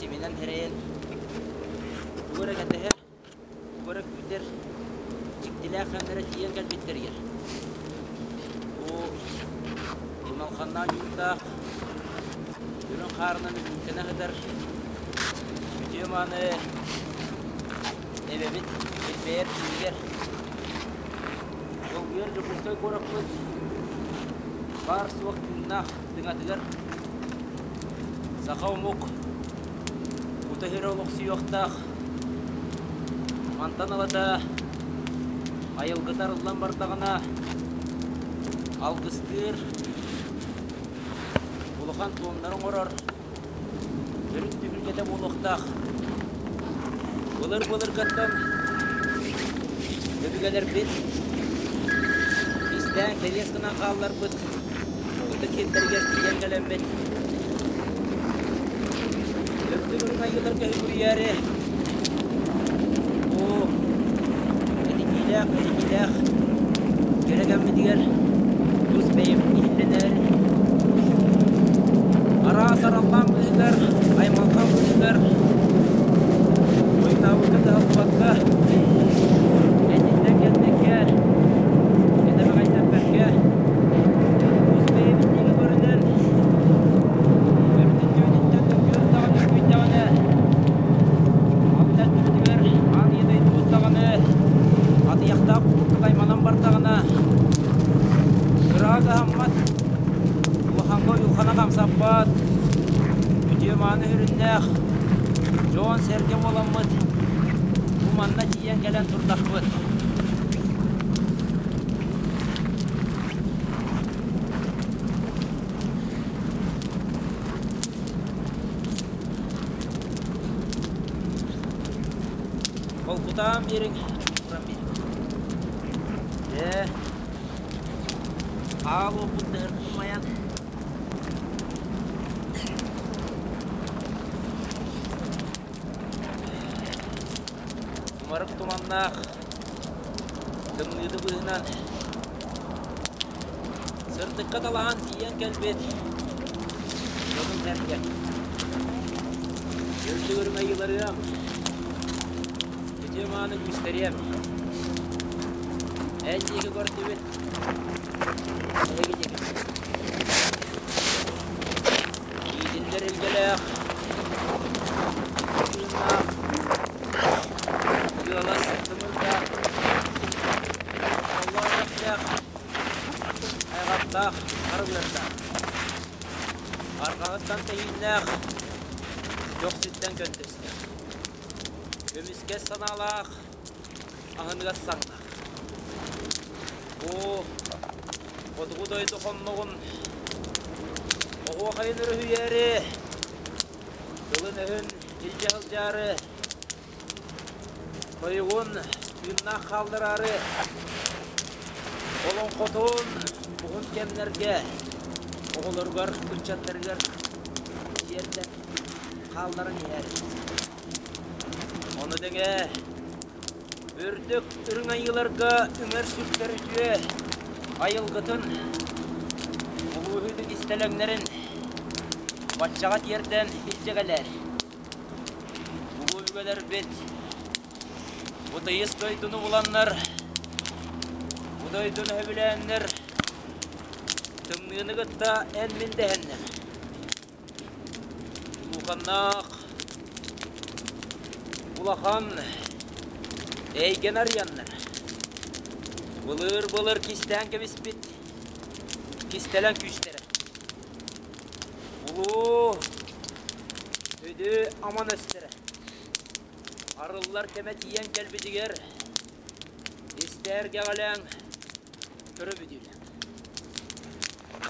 Симинэн эрэйэн тугу эрэ кэтэһэр, тугу эрэ күүтэр дьиктилээх кэмнэрэ тиийэн кэлбиттэригэр бу Туналханнаах ньуурдаах үрүҥ хаарынан үрдүктэнэ сытар үтүө мааны эбэбит килбэйэр киинигэр долгуйар Дьокуускай куораппыт баар-суох тыыннаах тыҥатыгар саха омук кута сирэ олохсуйуохтаах. Мантан ылата айылгыта арыллан бардаҕына алгыстыыр, улахан туомнары оҥорор төрүт түһүлгэтэ буолуохтаах. Былыр-былыргаттан өбүгэлэрбит истээн кэриэс гынан хаалларбыт ытык сирдэригэр тиийэн кэлэммит үрдүк үрүҥ айыыларга үгүрүйээри бу этитиилээх этитиилээх кэрэ кэммитигэр тус бэйэбит иһиллэнэр араас араллаан быыһыгар, аймалҕан быыһыгар хойутаабыкка кыһаллыбакка, кэнниттэн кэлбэккэ, кэтэмэҕэйдэппэккэ, тус бэйэбит диэки көрүнэн, өрүтүн-түүтүттэн мөккүөр даҕаны өргүйдэҕинэ, аттар аан ийэ дойдубут даҕаны атыйахтаах курдук айманан бардаҕына, кыраҕа кыһаммат Улахаҥҥа уйулҕаны хамсаппат, үтүө-мааны сүрүннээх дьон-сэргэ буоламмыт бу манна тиийэн кэлэн турдахпыт. Холкутаан биэриҥ, туран биэриҥ. Ээ, Аал уоппут тыһырдыы умайан тумарык туманнаах тымныыты быыһынан сырдыкка талаһан тиийэн кэлбит дьонум сэргэ үрдүк үрүҥ айыыларыам үтүө мааны күүстэриэм эн диэки көрдүбүт Эһиги диэки иитиллэр илгэлээх, тыыннаах, ыалас тымырдаах, оллоон эптээх, айҕаттаах, харылыардаах, арҕаҕыттан тэһииннээх, көхсүттэн көнтөстөөх, көмүскэс санаалаах, аһыныгас саҥнаах. Бу хотугу дойду хонноҕун оһуохайын өрүһүйээри, тылын-өһүн илдьэ сылдьаары, тойугун тыыннаах хааллараары, олоҥхотун уһун кэмнэргэ оҕолоругар, ыччаттарыгар тиэрдэн хаалларан иһэр. Ону тэҥэ үрдүк үрүҥ айыыларга үҥэр-сүктэр үтүө айылгытын, улууһу кистэлэҥнэрин баччаҕа тиэрдэн илдьэ кэлэр. Улуу өбүгэлэрбит бу тыйыс дойдуну буланнар, бу дойдуну сөбүлээннэр, тымныыны кытта эн-мин дэһэннэр, Улууканнаах улахан эйгэни арыйаннар, былыр-былыр кистээн кэбиспит кистэлэҥ күүстэрэ улуу үдү аман өстөрө арыллар кэмэ тиийэн кэлбитигэр истээргэҕэлээн көрө бүтүүлээх.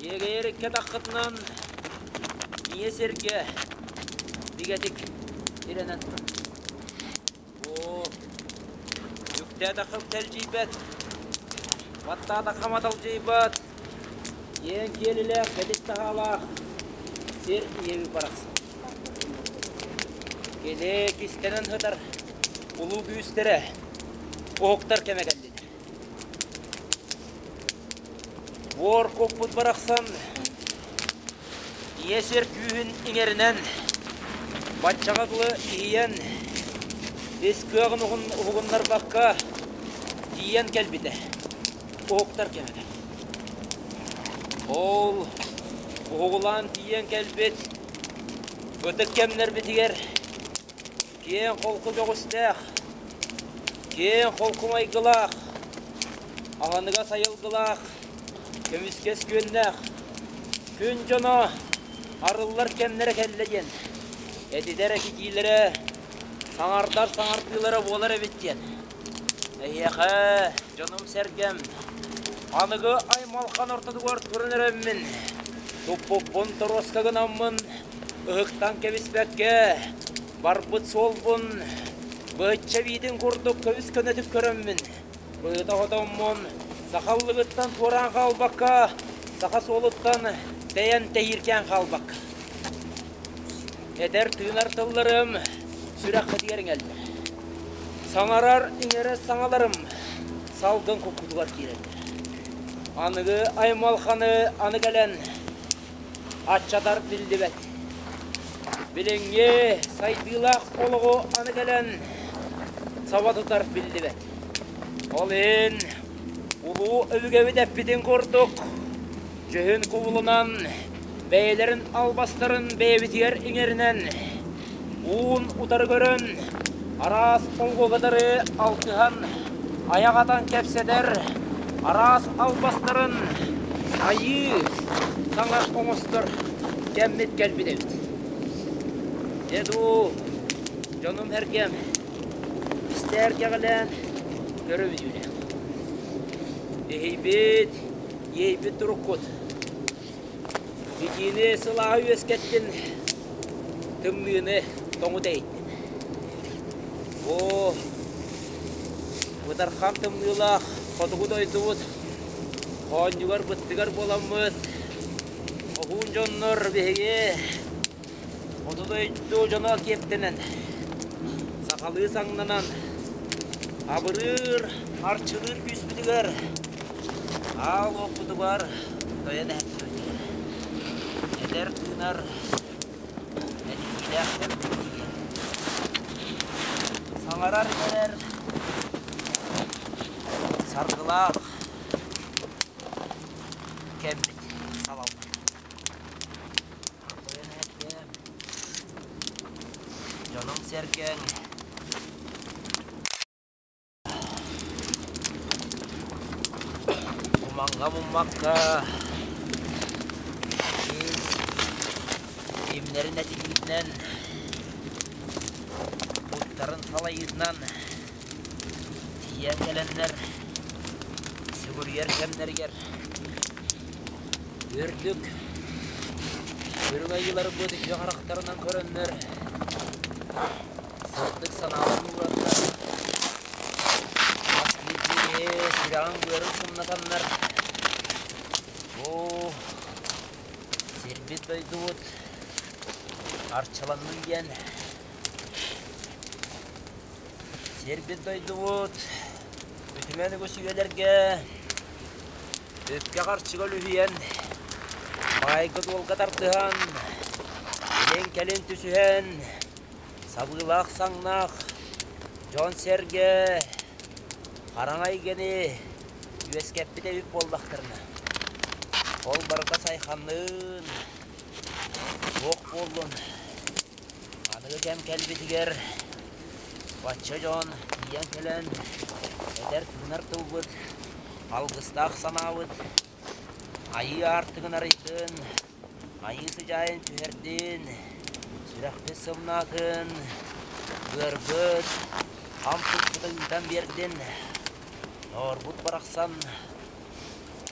Иэгэйэр икки атаххытынан ийэ сиргэ бигэтик тирэнэн турар. Оо, үктээтэххэ үктэлдьийбэт, баттаатахха маталдьыйбат, киэҥ киэлилээх, кэтит таһаалаах сир ийэбит барахсан. Кини кистэнэн сытар улуу күүстэрэ уһуктар кэмэ кэллилэр. Буор куппут барахсан ийэ сир күүһүн иҥэринэн, Баччаҕа дылы иһийэн, ис кыаҕын уһугуннарбакка тиийэн кэлбитэ, уһуктар кэмэ. Ол уһугулаан тиийэн кэлбит ытык кэмнэрбитигэр киэҥ холку көҕүстээх, киэҥ холку майгылаах, аһыныгас айылгылаах, көмүскэс күөннээх күн дьоно арыллар кэмнэрэ кэллэ диэн этитэр этитиилэрэ, саҥардар саҥардыылара буолар эбит диэн. Эһиэхэ, дьонум-сэргэм, аныгы аймалхан ортотугар туран эрэммин, туппуппун торуоска гынаммын, ыһыктан кэбиспэккэ, барбыт суолбун быһычча биитин курдук көбүс көнөтүк көрөммүн, быһыта хотоммун, сахаллыгыттан туораан хаалбакка, саха суолуттан тэйэн тэһииркээн хаалбакка. Этэр тыынар тылларым сүрэххитигэр иҥэллэр. Саҥарар иҥэрэр саҥаларым салгын куккутугар киирэллэр. Аныгы аймалханы аны кэлэн аччатар биллибэт. Билиҥҥи сайдыылаах олоҕу аны кэлэн саба тутар биллибэт. Ол иһин улуу өбүгэбит эппитин курдук дьүһүн кубулунан бэйэлэрин албастарын бэйэбитигэр иҥэринэн, уун утары көрөн, араас олгу кытары алтыһан, айах атан кэпсэтэр араас албастарын айыы саҥа оҥостор кэммит кэлбит эбит. Дьэ дуу, дьонум-сэргэм, истээр кэҕилээн көрөбүт үлэ. Иһийбит, иэйбит туруккут Итиини сылааһы үөскэттин, тымныыны тоҥу тэйиттин. Оо, бытархан тымныылаах хотугу дойдубут хоонньугар-быттыгар буоламмыт хоһуун дьоннор биһиги хоту дойду дьоно киэптэнэн, сахалыы саҥнанан, абырыыр, арчылыыр күүспүтүгэр Аал уоппутугар тойон эһэппитигэр эдэр тыынар этиилээх кэммитигэр саҥарар иҥэрэр саргылаах кэммит салаллар. Тойон эһэккэм, дьонум-сэргэҥ Кумаҥҥа муммакка кыыс имнэрин этиһиитинэн, куттарын салайыытынан тиийэн кэлэннэр сүгүрүйэр кэмнэригэр үрдүк үрүҥ айыыларбыт үтүө харахтарынан көрөннөр Сырдык санааларын уураннар, хас биирдии киһи сүрэҕин-быарын сымнатаннар, бу сирбит-дойдубут арчыланнын диэн сирбит-дойдубут үтүмэн үгүс үйэлэргэ үпкэ-харчыга үлүһүйэн, баайга-дуолга тардыһан, илин-кэлин түсүһэн, Сабыылаах саҥнаах дьон-сэргэ хараҥа эйгэни үөскэппит эбит буоллахтарына, ол барыта сайханныын, суох буоллун. Аныгы кэм кэлбитигэр бачча дьон тиийэн кэлэн этэр-тыынар тылбыт, алгыстаах санаабыт Айыы аартыгын арыйдын, Айыы сыдьаайын түһэрдин, сүрэхпит сымнаатын, быарбыт хам туппута ыытан биэрдин, ноорбут барахсан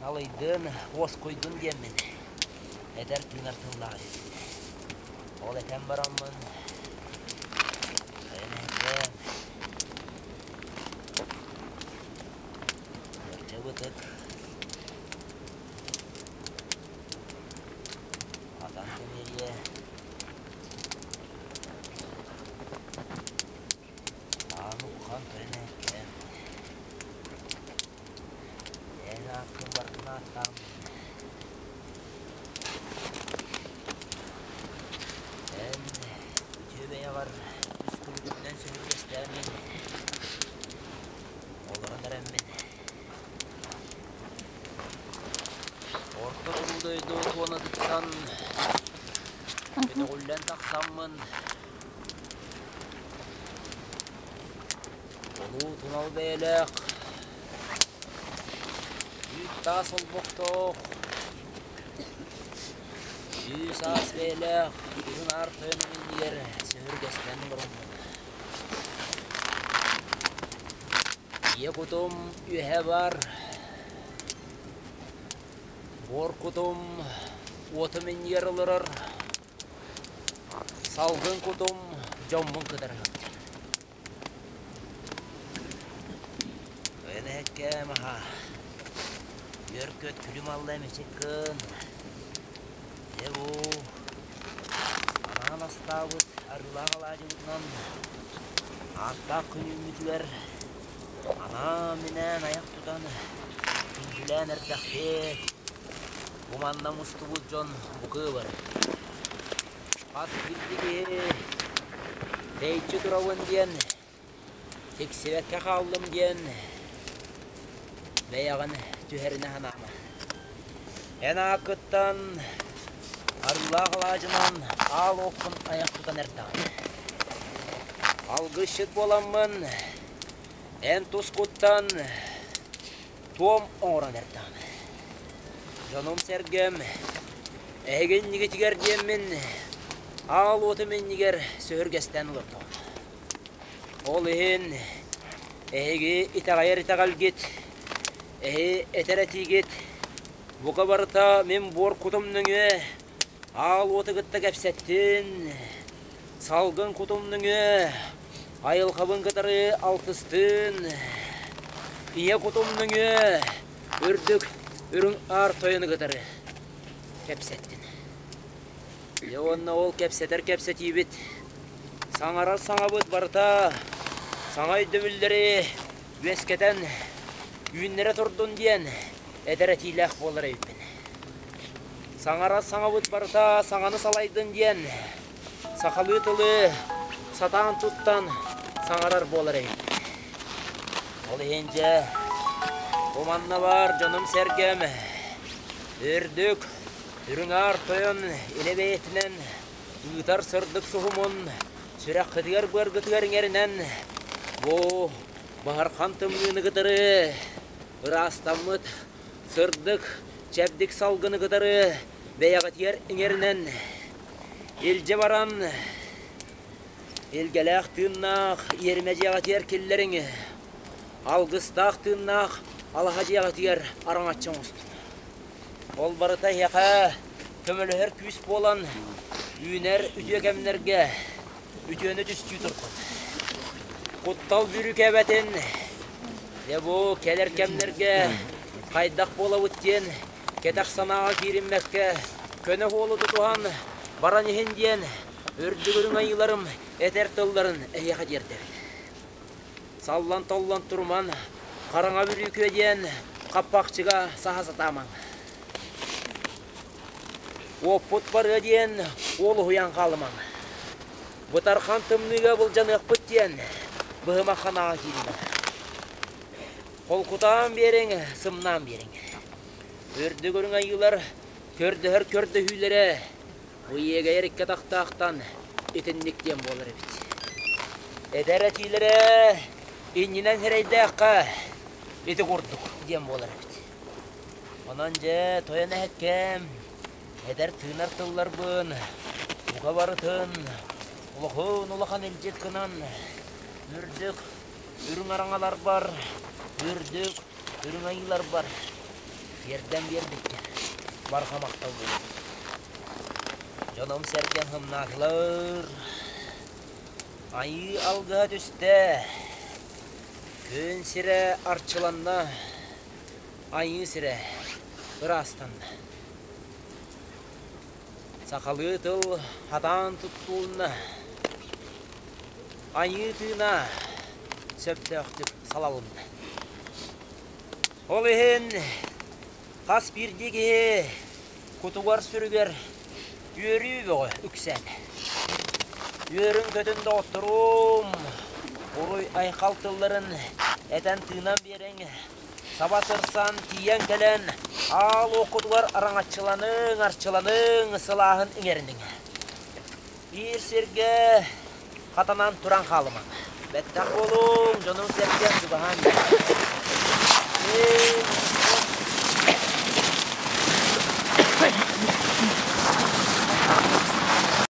налыйдын, уоскуйдун диэммин этэр тыынар тыллаах эбиппин. Ол этэн бараммын сайын эһэккэм Ыалдьыбытык Атан тимириэ Аан уххан тойон эһэккэм Эн ааккын барытын ааттааммын Эн айаҕар үс күлүгүнэн сөһүргэстээммин, олорон эрэммин. Орто туруу дойду туонатыттан көтөҕүллэн тахсаммын, Улуу тунал бэйэлээх, үүт таас олбохтоох, сүүс аас бэйэлээх үрүҥ аар тойонум иннигэр сөһүргэстэн олороммун. Ийэ кутум үөһэ бар, буор кутум уотум иннигэр олорор, салгын кутум дьоммун кытары сылдьар. Тойон аһа, үөр-көт күлүм алла эмичик гын. Дьэ бу анаан астаабыт арыылаах алаадьыбытынан ааттаах күнүүммүтүгэр анаан-минээн айах тутан күндүлээн эрдэхпит. Бу манна мустубут дьон букыы бар. Хас биирдии киһи тэйиччи турабын диэн, тиксибэккэ хааллым диэн бэйэҕин түһэринэ санаама. Эн ааккыттан арыылаах алаадьынан аал уоккун айах тутан эрдэҕин. Алгысчыт буоламмын эн тускуттан туом оҥорон эрдэҕим. Дьонум-сэргэм, эһиги иннигитигэр диэммин, аал уотум иннигэр сөһүргэстэн олордоҕум. Ол иһин эһиги итэҕэйэр итэҕэлгит, эһи этэр этиигит, бука барыта мин буор кутум нөҥүө аал уоту кытта кэпсэттин, салгын кутум нөҥүө айылҕабын кытары алтыстын, ийэ кутум нөҥүө үрдүк үрүҥ аар тойону кытары кэпсэттин. Дьэ уонна ол кэпсэтэр кэпсэтиибит, саҥарар саҥабыт барыта саҥа өйдөбүллэри үөскэтэн үүннэрэ турдун диэн этэр этиилээх буолар эбиппин. Саҥарар саҥабыт барыта саҥаны салайдын диэн сахалыы тылы сатаан туттан саҥарар буолар эбит. Ол иһин дьэ, бу манна баар дьонум-сэргэм үрдүк, үрүҥ аар тойон илэ бэйэтинэн ыытар сырдык суһумун сүрэххитигэр-быаргытыгар иҥэринэн бу баһархан тымныыны кытары ыраастаммыт сырдык, чэбдик салгыны кытары бэйэҕитигэр иҥэринэн илдьэ баран илгэлээх тыыннаах иэримэ дьиэҕитигэр киллэриҥ, алгыстаах тыыннаах алаһа дьиэҕитигэр араҥаччы оҥостуҥ. Ол барыта эһиэхэ көмөлөһөр күүс буолан үүнэр үтүө кэмнэргэ үтүөнү түстүү турбут. Куттал бүрүүкээбэтин, дьэ бу кэлэр кэмнэргэ хайдах буолабыт диэн кэтэх санааҕа киириммэккэ көнө суолу тутуһан баран иһин диэн үрдүк үрүҥ айыыларым этэр тылларын эһиэхэ тиэрдэбин. Саллан-толлон туруман, хараҥа бүрүүкүө диэн хаппахчыга саһа сатаамаҥ. Уоппут барыа диэн уолуһуйан хаалымаҥ. Бытархан тымныыга былдьаныахпыт диэн быһымах ханаҕа кииримэҥ. Холкутаан биэриҥ, сымнаан биэриҥ. Үрдүк үрүҥ айыылар көрдөһөр көрдөһүүлэрэ бу иэгэйэр икки атахтаахтан итинник диэн буолар эбит. Эдэр этиилэрэ иннинэн сирэйдээххэ ити курдук диэн буолар эбит. Онон дьэ, тойон эһэккэм, эдэр тыынар тылларбын бука барытын улахан улахан илдьит гынан үрдүк үрүҥ араҥаларбар, үрдүк үрүҥ айыыларбар тиэрдэн биэрбиккэр барҕа махтал буолуо. Дьонум-сэргэм сымнаатылар, айыы алгыһа түстэ, күн сирэ арчыланна. Айыы сирэ ыраастанна. Сахалыы тыл хатаан туттулунна. Айыы тыына сөптөөхтүк салалынна. Ол иһин хас биирдии киһи кутугар-сүрүгэр үөрүү бөҕө үксээтэ. Үөрүҥ-көтүн доҕотторум, уруй-айхал тылларын этэн-тыынан биэриҥ, саба сырсан тиийэн кэлэн, аал уоккутугар араҥаччыланыҥ, арчыланыҥ, сылааһын иҥэриниҥ. Биир сиргэ хатанан туран хаалымаҥ. Бэттэх буолуҥ, дьонуҥ-сэргэҥ чугаһаан иһэр.